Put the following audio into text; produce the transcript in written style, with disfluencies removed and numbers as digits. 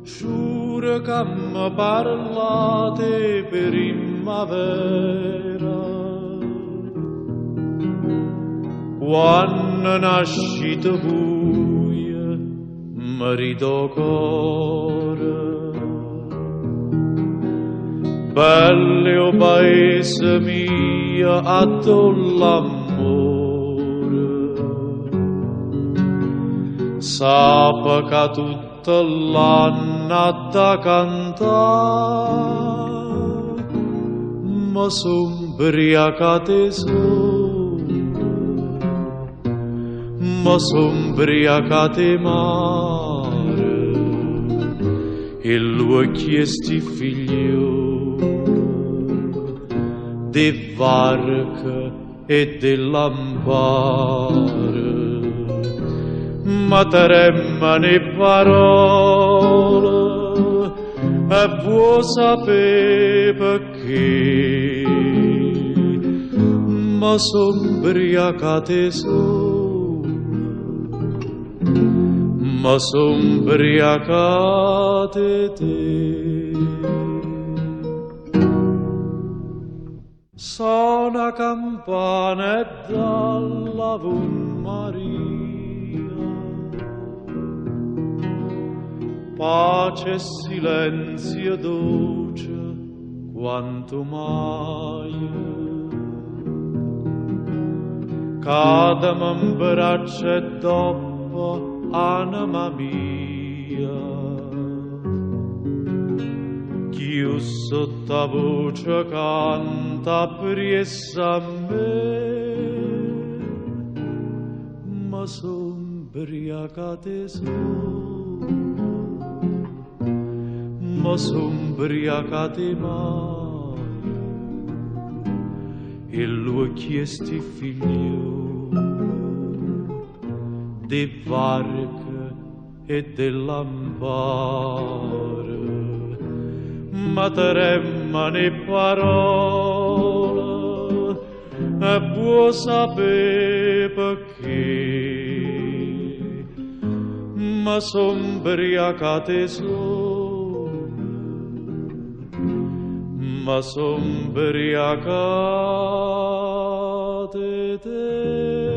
Sciure che mi parlate primavera. Quando nascite voi, mi rido cuore. Bello o paese mio, a l'amore. Sape che tutta l'anno da cantare, ma son ubriacate sole, ma son ubriacate mare, e l'occhi sti figlioli de varche e de lampare, ma tremano e parole e vuoi sapere perché ma son ubriacate sole, ma son ubriacate te. Sona campana e dalla Maria, pace e silenzio dolce quanto mai. Cadem in braccia e dopo anima mia, chi sotto voce canta appresso a me, ma son ubriacate sole, ma son ubriacate mare, e l'occhi sti figlioli de varche e de lampare, ma tremano e parole e vuoi sapere perché ma son ubriacate sole, ma son ubriacate te.